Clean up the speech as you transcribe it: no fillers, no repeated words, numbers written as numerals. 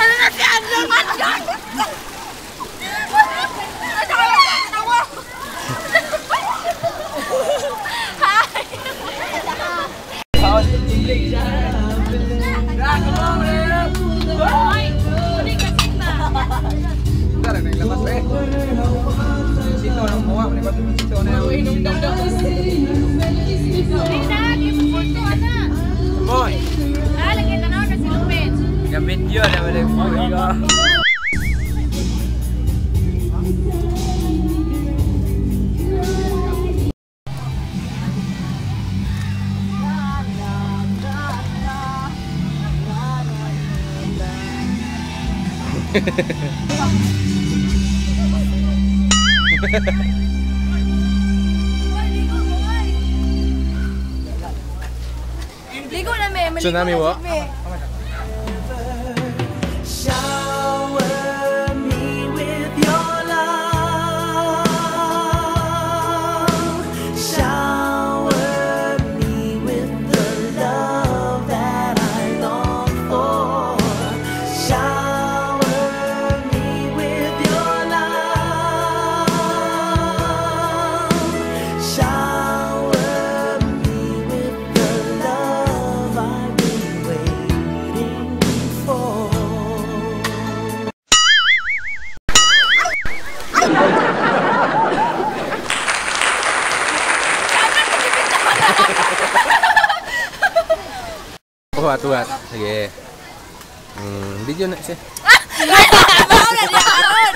Ano na si Anjong? Anjong! Hi! Video na wala mo. Ligo na me, maligo Tsunami na wa? me. Shower me with your love. Shower me with the love that I long for. Shower me with your love. Shower me with the love I've been waiting for. Tuhat, tuhat. Sige. Video na siya. Ay, na niya karon.